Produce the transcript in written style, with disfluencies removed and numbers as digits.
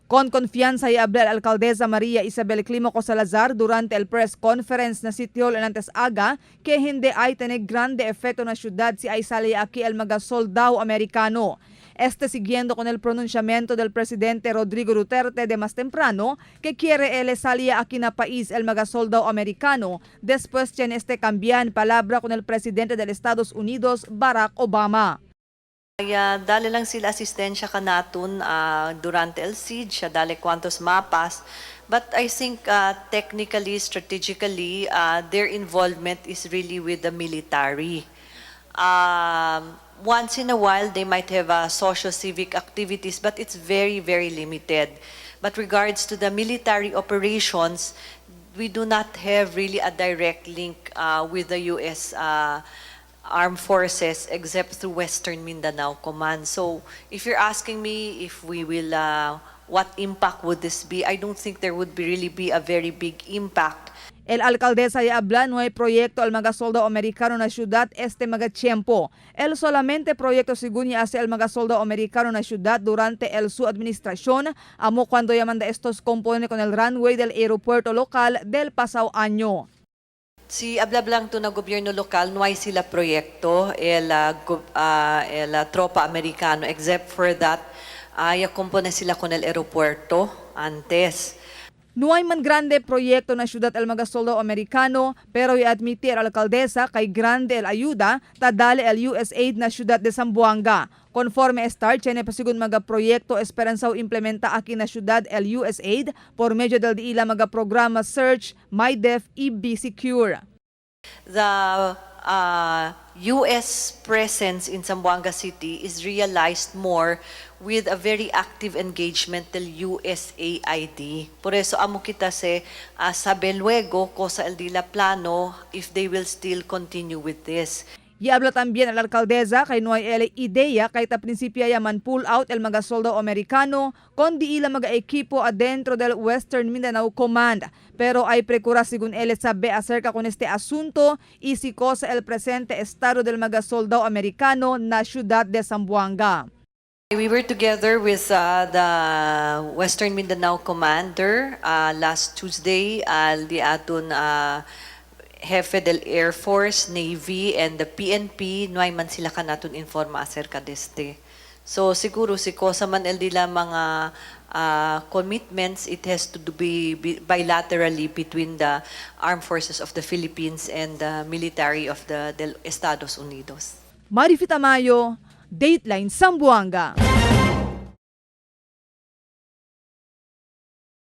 Con confianza y habla la alcaldesa María Isabel Clímaco Salazar durante el press conference na City Hall antes aga que hindi ay tener grande efecto na ciudad si ay sali aquí el mga soldado americano. Este siguiendo con el pronunciamiento del presidente Rodrigo Duterte de más temprano que quiere él salía aquí na país el mga soldado americano después tiene este cambian palabra con el presidente del Estados Unidos, Barack Obama. Kaya dale lang sila asistensya kanaton durante el siege, dale cuantos mapas. But I think technically, strategically, their involvement is really with the military. Once in a while, they might have socio-civic activities, but it's very, very limited. But regards to the military operations, we do not have really a direct link with the U.S. Armed Forces except through Western Mindanao Command. So if you're asking me if we will, what impact would this be, I don't think there would be really be a very big impact. El alcaldesa ya habla no hay proyecto al mga soldado americano na ciudad este mga tiempo. El solamente proyecto según ya hace el mga soldado americano na ciudad durante el su administración, amo cuando ya manda estos componen con el runway del aeropuerto local del pasado año. Si habla lang to na gobyerno lokal, no hay sila proyecto, el tropa americano, except for that, ya compone sila con el aeropuerto antes. No hay man grande proyecto na ciudad el mga soldado americano, pero i-admitir al alcaldesa kay grande el ayuda tadali el USAID na ciudad de Zamboanga. Conforme estar, tiene pasigun mga proyecto esperanza implementa aquí na ciudad el USAID por medio del diila mga programa Search, MyDef y B-Secure. The U.S. presence in Zamboanga City is realized more with a very active engagement del USAID. Por eso amo kita se sabe luego cosa el dila plano if they will still continue with this. Y habla también la alcaldesa kay no hay el idea kay ta prinsipya yaman pull out el mga soldado americano con di ila mga equipo adentro del Western Mindanao Command. Pero hay precura según él sabe acerca con este asunto y si cosa el presente estado del mga soldado americano na ciudad de Zamboanga. We were together with the Western Mindanao Commander last Tuesday, di aton jefe del Air Force, Navy, and the PNP, no hay man sila kanaton informa acerca de este. So siguro si cosa man el dila mga commitments, it has to be bilaterally between the Armed Forces of the Philippines and the military of the del Estados Unidos. Marifi Tamayo, Dateline Zamboanga.